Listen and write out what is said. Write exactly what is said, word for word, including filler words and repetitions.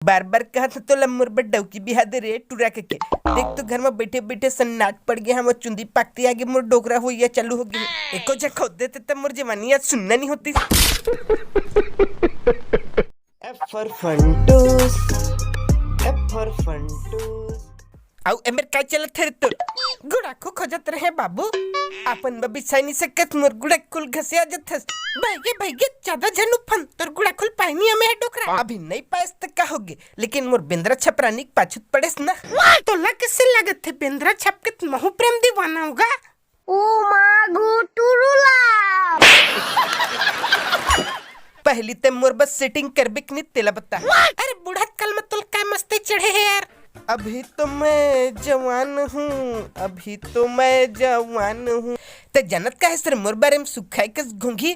बार बार कहत हँव तोला मोर बर डौकी बिहा दे रे टुरा के। देख तो घर म बइठे बइठे सन्नाट पड़ गे हँव, चुंदी पाकती आगे मोर डोकरा होइया चालू हो गे। एको झन खोद देते त मोर जवानी आज सुन्ना नइ होतिस। F for Funtoos, F for Funtoos। अउ एमेर का चलत हे रे तोर? गुड़ाखू खोजत रहे बाबू, अपन बर बिछाय नइ सकत, मोर गुड़ाखू ल घसिया जथस। भइगे भइगे, जादा झन उफन, तोर गुड़ाखू ल पाय नइ अमे हे डोकरा। अभी नइ पायस त का होगे, लेकिन मोर बेंदरा छपरानी के पाछू त पड़ेस ना। तोला कइसे लागत हे बेंदरा छप के महूँ प्रेम दीवाना हँव गा? ओ माँ गो टुरुला। पहिली ते मोर बर setting करबे कि नइ तेला बता। अरे बुढ़त काल म तोला काय मस्ती चढ़े हे यार? अभी तो मैं जवान हूँ, अभी तो मैं जवान हूँ। ते जानत का हस रे मोर बारे म सुक्खा कस घोंघी?